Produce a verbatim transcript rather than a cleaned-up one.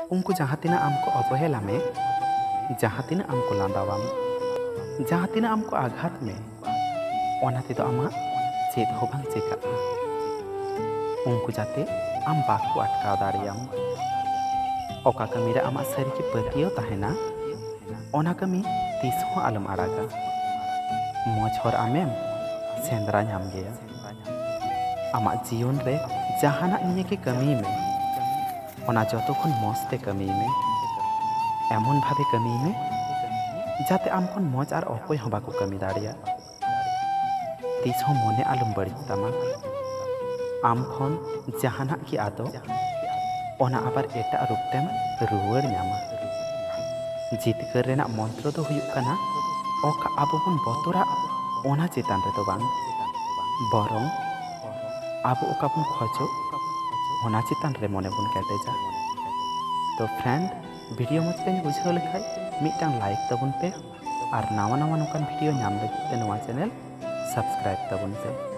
ᱩᱱᱠᱩ ᱡᱟᱦᱟᱸ ᱛᱤᱱᱟᱹᱜ ᱟᱢ ᱠᱚ ᱚᱵᱚᱦᱮᱞᱟ ᱢᱮ, ᱡᱟᱦᱟᱸ ᱛᱤᱱᱟᱹᱜ ᱟᱢ ᱠᱚ ᱞᱟᱸᱫᱟᱣᱟᱢ, ᱡᱟᱦᱟᱸ ᱛᱤᱱᱟᱹᱜ ᱟᱢ ᱠᱚ ᱟᱜᱷᱟᱛ ᱢᱮ, ᱚᱱᱟ ᱛᱮᱫᱚ ᱟᱢᱟᱜ ᱪᱮᱫ ᱦᱚᱸ ᱵᱟᱝ ᱪᱤᱠᱟᱹᱜᱼᱟ᱾ ᱩᱱᱠᱩ ᱡᱟᱛᱮ ᱟᱢ ᱵᱟᱠᱚ ᱟᱴᱠᱟᱣ ᱫᱟᱲᱮᱭᱟᱢ᱾ ᱚᱠᱟ ᱠᱟᱹᱢᱤ ᱨᱮ ᱟᱢᱟᱜ ᱥᱟᱹᱨᱤ ᱜᱮ ᱯᱟᱹᱛᱭᱟᱹᱣ ᱛᱟᱦᱮᱱᱟ, ᱚᱱᱟ ᱠᱟᱹᱢᱤ ᱛᱤᱥ ᱦᱚᱸ ᱟᱞᱚᱢ ᱟᱲᱟᱜᱟ᱾ ᱢᱚᱡᱽ ᱦᱚᱨ ᱟᱢᱮᱢ ᱥᱮᱸᱫᱽᱨᱟ ᱧᱟᱢ ᱜᱮᱭᱟ᱾ ᱟᱢᱟᱜ ᱡᱤᱭᱚᱱ ᱨᱮ ᱡᱟᱦᱟᱱᱟᱜ ᱱᱤᱭᱮ ᱜᱮ ᱠᱟᱹᱢᱤᱭ ᱢᱮ, ᱚᱱᱟ ᱡᱚᱛᱚ ᱠᱷᱚᱱ ᱢᱚᱡᱽ ᱛᱮ ᱠᱟᱹᱢᱤᱭ ᱢᱮ᱾ ᱮᱢᱚᱱ ᱵᱷᱟᱵᱮ ᱠᱟᱹᱢᱤᱭ ᱢᱮ, ᱡᱟᱛᱮ ᱟᱢ ᱠᱷᱚᱱ ᱢᱚᱡᱽ ᱟᱨ ᱚᱠᱚᱭ ᱦᱚᱸ ᱵᱟᱠᱚ ᱠᱟᱹᱢᱤ ᱫᱟᱲᱮᱭᱟᱜ᱾ ᱛᱤᱥ ᱦᱚᱸ ᱢᱚᱱᱮ ᱟᱞᱚᱢ ᱵᱟᱹᱲᱤᱡ ᱛᱟᱢᱟ᱾ ᱟᱢ ᱠᱷᱚᱱ ᱡᱟᱦᱟᱱᱟᱜ ᱜᱮ ᱟᱫᱚᱜ, ᱚᱱᱟ ᱟᱵᱟᱨ ᱮᱴᱟᱜ ᱨᱩᱯ ᱛᱮᱢ ᱨᱩᱣᱟᱹᱲ ᱧᱟᱢᱟ᱾ ᱡᱤᱛᱠᱟᱹᱨ ᱨᱮᱱᱟᱜ ᱢᱚᱱᱛᱨᱚ ᱫᱚ ᱦᱩᱭᱩᱜ ᱠᱟᱱᱟ, ᱚᱠᱟ ᱟᱵᱚ ᱵᱚᱱ ᱵᱚᱛᱚᱨᱟᱜ, ᱚᱱᱟ ᱪᱮᱛᱟᱱ ᱨᱮᱫᱚ ᱵᱟᱝ, ᱵᱚᱨᱚᱝ ᱟᱵᱚ ᱚᱠᱟ ᱵᱚᱱ ᱠᱷᱚᱡᱚᱜ, ᱚᱱᱟ ᱪᱮᱛᱟᱱ ᱨᱮ ᱢᱚᱱᱮ ᱵᱚᱱ ᱠᱮᱴᱮᱡᱟ᱾ ᱛᱚ friend, video ᱢᱚᱡᱽ ᱵᱮᱱ ᱵᱩᱡᱷᱟᱹᱣ ᱞᱮᱠᱷᱟᱡ ᱢᱤᱫᱴᱟᱝ like ᱛᱟᱵᱚᱱ ᱯᱮ, ᱟᱨ ᱱᱟᱣᱟ ᱱᱟᱣᱟ ᱱᱚᱝᱠᱟᱱ video ᱧᱟᱢ ᱞᱟᱹᱜᱤᱫ ᱛᱮ ᱱᱚᱣᱟ channel subscribe ᱛᱟᱵᱚᱱ ᱯᱮ᱾